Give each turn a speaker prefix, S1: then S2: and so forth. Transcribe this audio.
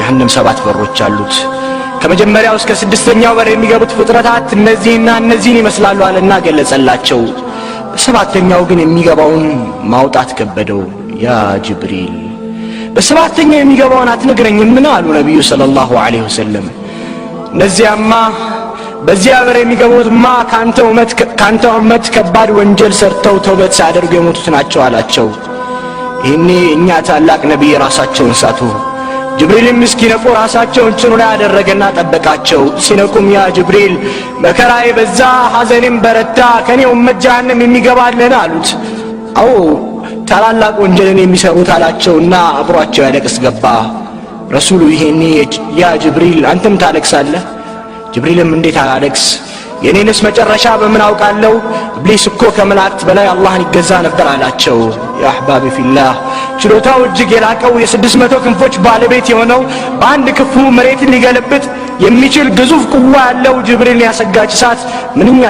S1: ጀሀነም ሰባት በሮች አሉት። ከመጀመሪያው እስከ ስድስተኛው በር የሚገቡት ፍጥረታት እነዚህና እነዚህን ይመስላሉ አለና ገለጸላቸው። በሰባተኛው ግን የሚገባውን ማውጣት ከበደው። ያ ጅብሪል፣ በሰባተኛው የሚገባውን አትነግረኝምን? አሉ ነቢዩ ሰለላሁ ዐለይሂ ወሰለም። እነዚያማ፣ በዚያ በር የሚገቡትማ ካንተ ኡመት ከባድ ወንጀል ሰርተው ተውበት ሳያደርጉ የሞቱት ናቸው አላቸው። ይህኔ እኛ ታላቅ ነቢይ ራሳቸውን ሳቱ። ጅብሪልም እስኪነቁ ራሳቸውን ጭኑ ላይ አደረገና ጠበቃቸው። ሲነቁም ያ ጅብሪል፣ መከራዬ በዛ፣ ሐዘኔም በረታ፣ ከኔ ኡመት ጀሃነም የሚገባ አለን አሉት። አዎ፣ ታላላቅ ወንጀልን የሚሰሩት አላቸውና አብሯቸው ያለቅስ ገባ። ረሱሉ ይሄኔ ያ ጅብሪል፣ አንተም ታለቅሳለህ? ጅብሪልም እንዴት አላለቅስ? የኔንስ መጨረሻ በምን አውቃለሁ? ኢብሊስ እኮ ከመላእክት በላይ አላህን ይገዛ ነበር አላቸው። ያ አሕባቢ ፊላህ፣ ችሎታው እጅግ የላቀው፣ የ600 ክንፎች ባለቤት የሆነው፣ በአንድ ክንፉ መሬትን ሊገለብጥ የሚችል ግዙፍ ቁዋ ያለው ጅብሪልን ያሰጋች እሳት ምንኛ